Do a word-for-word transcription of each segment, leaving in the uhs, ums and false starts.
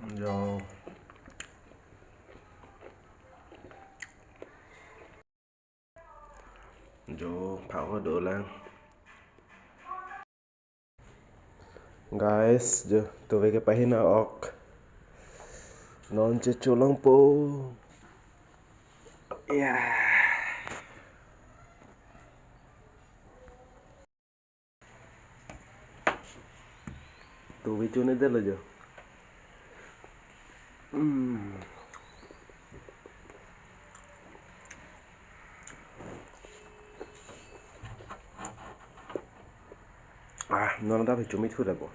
Jo. Jo, phak ho dolang. Guys, jo, tuve ke pahina ok. Non checho longpo. Ya. Tuve chonedetlo jo. Hmm. Ah, non ta phi chumi thu da bo.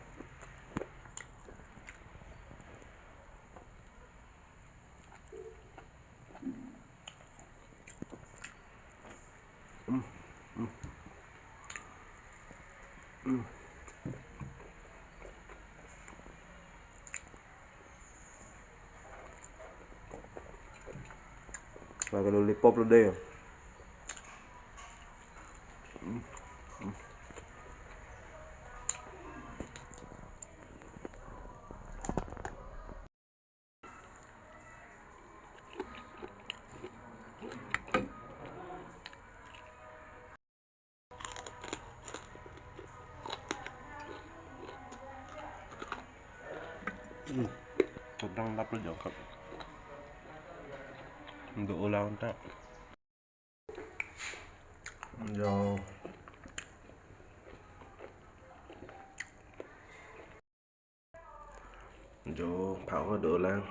Mm, mm. Mm. Lake lollipop lo dei. Mm, mm. Hmm, todang laplo jongkap. Dolang ta. Jo. Jo, phak ho dolang.